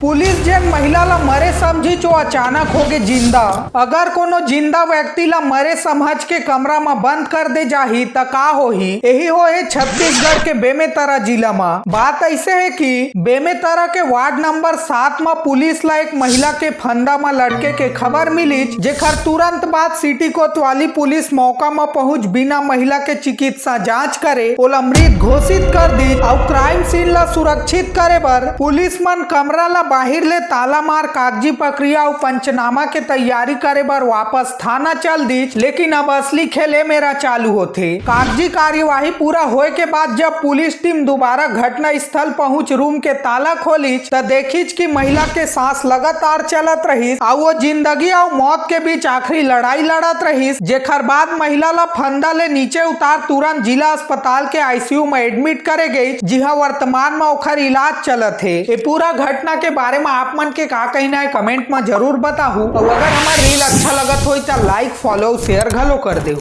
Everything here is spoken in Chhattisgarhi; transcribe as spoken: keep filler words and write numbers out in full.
पुलिस जेन महिला ला मरे समझिस, ओ अचानक होगे जिंदा। अगर कोनो जिंदा व्यक्ति ला मरे समझ के कमरा म बंद कर दे जाही, त का होही? यही होए छत्तीसगढ़ के बेमेतरा जिला म। बात अइसे हे कि बेमेतरा के वार्ड नंबर सात म पुलिस ला एक महिला के फंदा म लटके के खबर मिलिस, जेखर तुरंत बाद सिटी कोतवाली पुलिस मौका म पहुंच बिना महिला के चिकित्सा जांच करे ओला मृत घोषित कर दिस अउ क्राइम सीन ला सुरक्षित करे बर पुलिस मन कमरा ला बाहिर ले ताला मार कागजी प्रक्रिया अउ पंचनामा के तैयारी करे बर वापस थाना चल दिस। लेकिन अब असली खेल ए मेरा चालू होथे। कागजी कार्यवाही पूरा होए के बाद जब पुलिस टीम दोबारा घटना स्थल पहुंच रूम के ताला खोलिस, त देखिस कि महिला के सांस लगातार चलत रहिस अउ वो जिंदगी अउ मौत के बीच आखिरी लड़ाई लड़त रहिस, जेखर बाद महिला ला फंदा ले नीचे उतार तुरंत जिला अस्पताल के आईसीयू म एडमिट करे गई, जिहां वर्तमान म ओखर इलाज चलत हे। ए पूरा घटना के बारे म आप मन के का कहना हे, कमेंट म जरूर बताहू। अउ अगर हमर रील अच्छा लगत होई, त लाइक, फॉलो, शेयर घलो कर देहू।